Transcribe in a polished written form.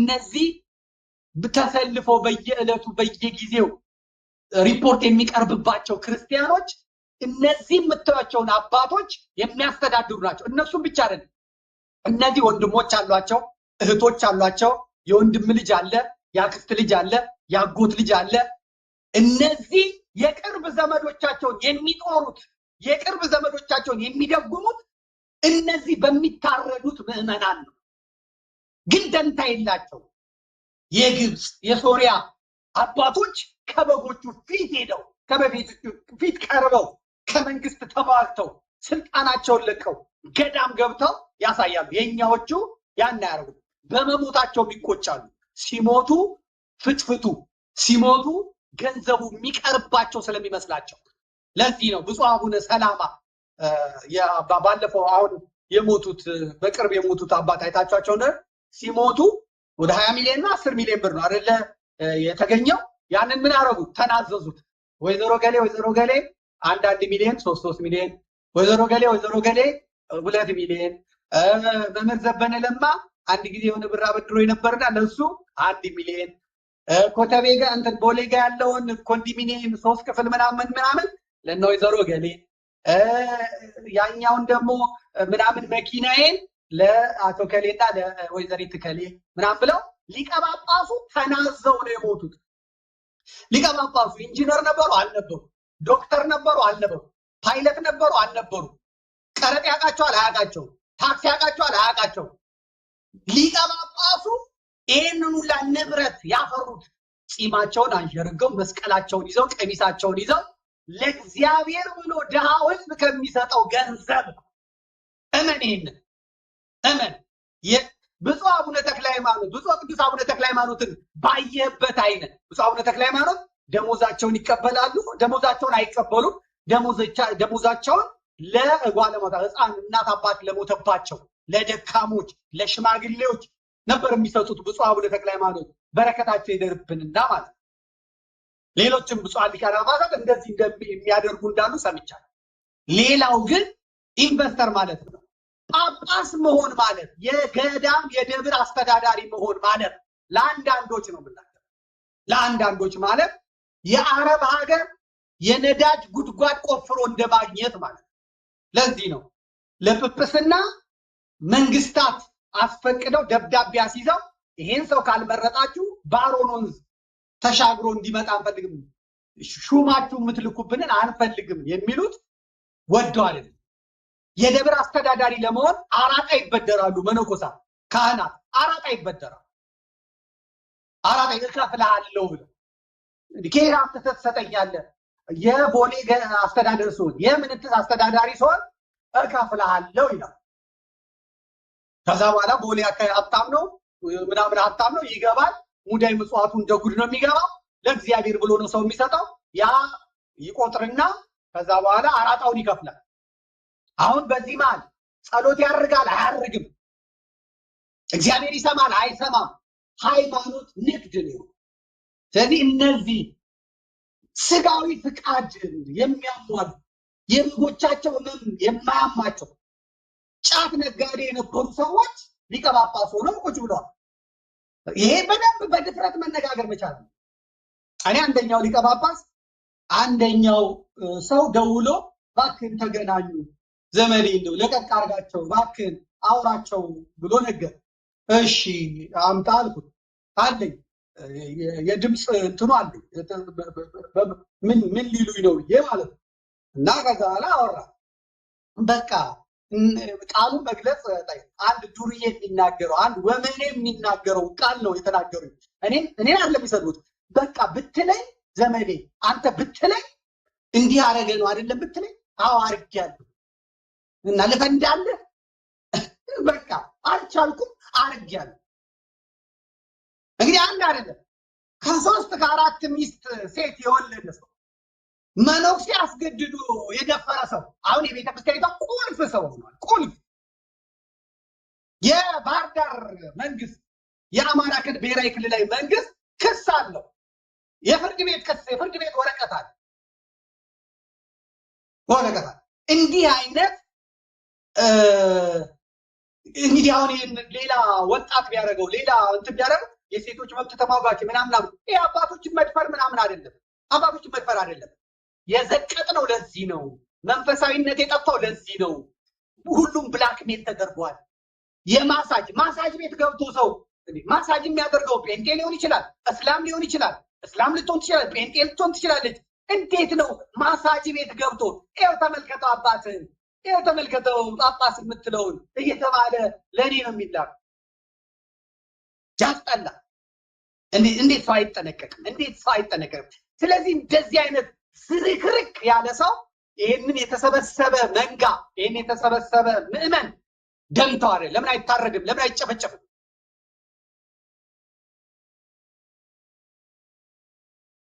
እነዚህ ተሰልፈው በየዕለቱ በየጊዜው ሪፖርት የሚቀርብባቸው ክርስቲያኖች እነዚህ የምታዩቸውን አባቶች የሚያስተዳድሩ ናቸው። እነሱም ብቻ አይደለም። እነዚህ ወንድሞች አሏቸው፣ እህቶች አሏቸው። የወንድም ልጅ አለ፣ የአክስት ልጅ አለ፣ የአጎት ልጅ አለ። እነዚህ የቅርብ ዘመዶቻቸውን የሚጦሩት፣ የቅርብ ዘመዶቻቸውን የሚደጉሙት እነዚህ በሚታረዱት ምዕመናን ነው። ግን ደንታ የላቸው። የግብፅ የሶሪያ አባቶች ከበጎቹ ፊት ሄደው፣ ከበጎቹ ፊት ቀርበው፣ ከመንግስት ተሟግተው፣ ስልጣናቸውን ለቀው ገዳም ገብተው ያሳያሉ። የኛዎቹ ያን አያደርጉም። በመሞታቸውም ይቆጫሉ። ሲሞቱ ፍትፍቱ፣ ሲሞቱ ገንዘቡ የሚቀርባቸው ስለሚመስላቸው። ለዚህ ነው ብፁዕ አቡነ ሰላማ ባለፈው አሁን የሞቱት፣ በቅርብ የሞቱት አባት አይታችኋቸው እንደሆነ ሲሞቱ ወደ 20 ሚሊዮን እና 10 ሚሊዮን ብር ነው አይደለ የተገኘው? ያንን ምን አደረጉ? ተናዘዙት። ወይዘሮ ገሌ፣ ወይዘሮ ገሌ አንድ አንድ ሚሊዮን፣ ሶስት ሶስት ሚሊዮን፣ ወይዘሮ ገሌ፣ ወይዘሮ ገሌ 2 ሚሊዮን፣ መምህር ዘበነ ለማ አንድ ጊዜ የሆነ ብር አበድሮ የነበርና ለእሱ 1 ሚሊዮን፣ ኮተቤ ጋር እንትን ቦሌ ጋር ያለውን ኮንዶሚኒየም ሶስት ክፍል ምናምን ምናምን ለእነ ወይዘሮ ገሌ፣ ያኛውን ደግሞ ምናምን መኪናዬን ለአቶ ከሌና ለወይዘሪት ከሌ ምናምን ብለው ሊቀ ጳጳሱ ተናዘው ነው የሞቱት። ሊቀ ጳጳሱ ኢንጂነር ነበሩ አልነበሩ? ዶክተር ነበሩ አልነበሩ? ፓይለት ነበሩ አልነበሩ? ቀረጥ ያውቃቸዋል አያውቃቸውም? ታክስ ያውቃቸዋል አያውቃቸውም? ሊቀ ጳጳሱ ይህንን ሁላ ንብረት ያፈሩት ጺማቸውን አንዠርገው፣ መስቀላቸውን ይዘው፣ ቀሚሳቸውን ይዘው፣ ለእግዚአብሔር ብሎ ድሃው ሕዝብ ከሚሰጠው ገንዘብ ነው። እመን፣ ይሄንን እመን። ብፁዕ አቡነ ተክለ ሃይማኖት፣ ብፁዕ ቅዱስ አቡነ ተክለ ሃይማኖትን ባየህበት አይነት ብፁዕ አቡነ ተክለ ሃይማኖት ደሞዛቸውን ይቀበላሉ? ደሞዛቸውን አይቀበሉም። ደሞዛቸውን ለጓለማታ፣ ህፃን እናት አባት ለሞተባቸው፣ ለደካሞች፣ ለሽማግሌዎች ነበር የሚሰጡት። ብፁዕ አቡነ ተክለ ሃይማኖት በረከታቸው ይደርብንና ማለት ነው። ሌሎችም ብፁዓን ሊቃነ ጳጳሳት እንደዚህ የሚያደርጉ እንዳሉ ሰምቻለሁ። ሌላው ግን investor ማለት ነው። ጳጳስ መሆን ማለት የገዳም የደብር አስተዳዳሪ መሆን ማለት ለአንዳንዶች ነው የምናገረው። ለአንዳንዶች ማለት የአረብ ሀገር የነዳጅ ጉድጓድ ቆፍሮ እንደማግኘት ማለት ነው። ለዚህ ነው ለጵጵስና መንግስታት አስፈቅደው ደብዳቤ አስይዘው ይሄን ሰው ካልመረጣችሁ ባሮን ወንዝ ተሻግሮ እንዲመጣ አንፈልግም፣ ሹማችሁ የምትልኩብንን አንፈልግም የሚሉት ወደው አይደለም። የደብር አስተዳዳሪ ለመሆን አራጣ ይበደራሉ። መነኮሳት፣ ካህናት አራጣ ይበደራሉ። አራጣ እከፍልሃለሁ ብለው፣ ከየት አምጥተህ ትሰጠኛለህ? የቦሌ አስተዳደር ሲሆን፣ የምንትስ አስተዳዳሪ ሲሆን እከፍልሃለሁ ይላል። ከዛ በኋላ ቦሌ አካባቢ ሀብታም ነው ምናምን ሀብታም ነው ይገባል። ሙዳይ ምጽዋቱ እንደ ጉድ ነው የሚገባው። ለእግዚአብሔር ብሎ ነው ሰው የሚሰጠው። ያ ይቆጥርና ከዛ በኋላ አራጣውን ይከፍላል። አሁን በዚህ መሀል ጸሎት ያርጋል አያርግም? እግዚአብሔር ይሰማል አይሰማም? ሃይማኖት ንግድ ነው። ስለዚህ እነዚህ ስጋዊ ፍቃድ የሚያሟሉ፣ የበጎቻቸው ህመም የማያማቸው፣ ጫት ነጋዴ የነበሩ ሰዎች ሊቀ ጳጳስ ሆነው ቁጭ ብለዋል። ይሄ በደንብ በድፍረት መነጋገር መቻል ነው። እኔ አንደኛው ሊቀ ጳጳስ አንደኛው ሰው ደውሎ እባክህን ተገናኙ፣ ዘመዴ እንደው ለቀቅ አድርጋቸው፣ እባክህን አውራቸው ብሎ ነገር፣ እሺ አምጣ አልኩት። አለኝ የድምፅ እንትኑ አለኝ፣ ምን ምን ሊሉኝ ነው ብዬ ማለት ነው። እና ከዛ በኋላ አወራ። በቃ ቃሉን መግለጽ አንድ ዱርዬ የሚናገረው፣ አንድ ወመኔ የሚናገረው ቃል ነው የተናገሩኝ። እኔን አይደለም የሚሰድቡት። በቃ ብትለኝ ዘመዴ አንተ ብትለኝ እንዲህ አረገ ነው አይደለም ብትለኝ አዎ አርጌያለሁ እና ልፈንዳለህ። በቃ አልቻልኩም፣ አርጌያለሁ። እንግዲህ አንድ አይደለም ከሶስት ከአራት ሚስት ሴት የወለደ ሰው፣ መነኩሴ አስገድዶ የደፈረ ሰው አሁን የቤተ ክርስቲያኒቷ ቁልፍ ሰው ሆኗል። ቁልፍ የባህር ዳር መንግስት፣ የአማራ ክልል ብሔራዊ ክልላዊ መንግስት ክስ አለው። የፍርድ ቤት ክስ፣ የፍርድ ቤት ወረቀት አለ፣ ወረቀት አለ። እንዲህ አይነት እንግዲህ አሁን ይሄን ሌላ ወጣት ቢያደርገው፣ ሌላ እንትን ቢያደርገው የሴቶች መብት ተሟጋች ምናምን ምናምን። ይሄ አባቶችን መድፈር ምናምን አይደለም። አባቶችን መድፈር አይደለም። የዘቀጥ ነው። ለዚህ ነው መንፈሳዊነት የጠፋው። ለዚህ ነው ሁሉም blackmail ተደርጓል። የማሳጅ ማሳጅ ቤት ገብቶ ሰው ማሳጅ የሚያደርገው ጴንጤ ሊሆን ይችላል፣ እስላም ሊሆን ይችላል፣ እስላም ልትሆን ትችላለች፣ ጴንጤ ልትሆን ትችላለች። እንዴት ነው ማሳጅ ቤት ገብቶ ይኸው ተመልከተው አባትህን፣ ይኸው ተመልከተው ጳጳስ የምትለውን እየተባለ ለእኔ ነው የሚላክ? ያስጠላ። እንዴት ሰው አይጠነቀቅም? እንዴት ሰው አይጠነቀቅም? ስለዚህ እንደዚህ አይነት ዝርክርክ ያለ ሰው ይህንን የተሰበሰበ መንጋ፣ ይህን የተሰበሰበ ምዕመን ደምተዋል። ለምን አይታረግም? ለምን አይጨፈጨፍም?